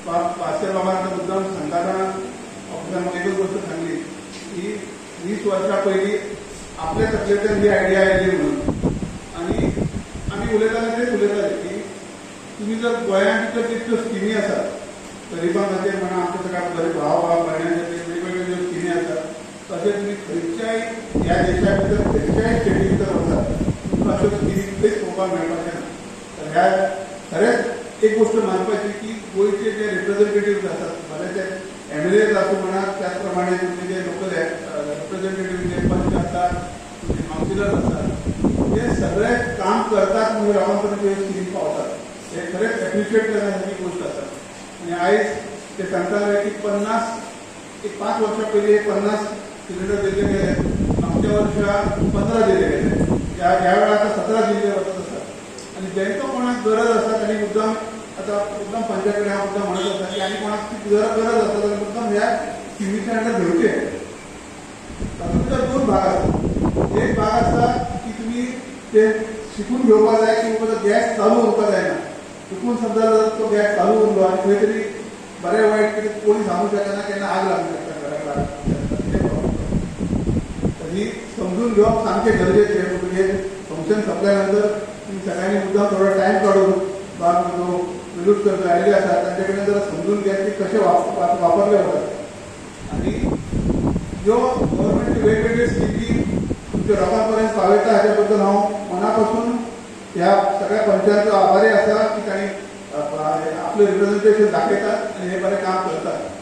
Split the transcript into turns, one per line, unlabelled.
भास्कर बाबान आतां मुद्दाम सांगता आसतना ऑफिसान म्हाका एकूच गोश्ट सांगली की 20 वर्सां पयलीं आपल्या तकलेंतल्यान ही आयडिया आयली म्हणून. आनी आमी उलयताले तेच उलयताले की तुमी जर गोंयांत भितर जितक्यो स्किमी आसात, गरिबां खातीर म्हणा, आमच्या सगळ्या गरीब भाव भाव भयणां खातीर वेगवेगळ्यो ज्यो स्किमी आसात, तशें तुमी खंयच्याय ह्या देशा भितर खंयच्याय स्टेटी भितर वचात, तुमकां अश्यो स्किमी खंयच पळोवपाक मेळपाचें ना. तर ह्या खरेंच एक गोश्ट मानपाची की गोंयचे जे रिप्रेझेंटेटिव्ह आसात, भले ते एमएलएज आसूं म्हणा, त्याच प्रमाणे तुमचे जे लोकल रिप्रेझेंटेटिव्ह, जे पंच आसात, तुमचे कावन्सिलर्स आसात, ते सगळे काम करतात म्हणजे लोकां पर्यंत ह्यो स्किमी पावतात. हे खरेंच एप्रिशिएट करण्यासारखी गोष्ट आसा. आनी आयज ते सांगताले की 50, एक 5 वर्सां पयलीं 50 सिलिंडर दिल्ले गेले, मागच्या वर्सा 15 दिले गेले, ह्या ह्या वेळार आतां 17 दिल्ले वचत आसात. आनी जांकां कोणाक गरज आसा तांणी मुद्दाम, आतां मुद्दाम पंचा कडेन हांव मुद्दाम म्हणत आसा की आनी कोणाक ती गरज गरज आसा जाल्यार मुद्दाम ह्या स्किमीच्या अंडर घेवचे. तातूंत भितर दोन भाग आसा. एक भाग आसा की तुमी ते शिकून घेवपाक जाय की बाबा गॅस चालू उरपाक जायना. चुकून समजा जर तो गॅस चालू उरलो आनी खंय तरी बरें वायट कितें कोणी सांगू शकना, केन्ना आग लागूंक शकता, घराक लागूंक शकता, कितें प्रॉब्लम. तर ही समजून घेवप सामकें गरजेचें. म्हणून हे फंक्शन सोंपल्या नंतर तुमी सगळ्यांनी मुद्दाम थोडो टायम काडून बाब जो वेलुस्कर आयिल्ले आसा तांचे कडेन जरा समजून घेत की कशे वापरले वतात आनी ज्यो गव्हर्मेंटच्यो वेगवेगळ्यो स्किमी तुमच्या लोकां पर्यंत पावयता, हाच्या बद्दल हांव मना पासून ह्या सगळ्या पंचांचो आभारी आसा की तांणी आपलें रिप्रेझेंटेशन दाखयतात आनी हे बरें काम करतात.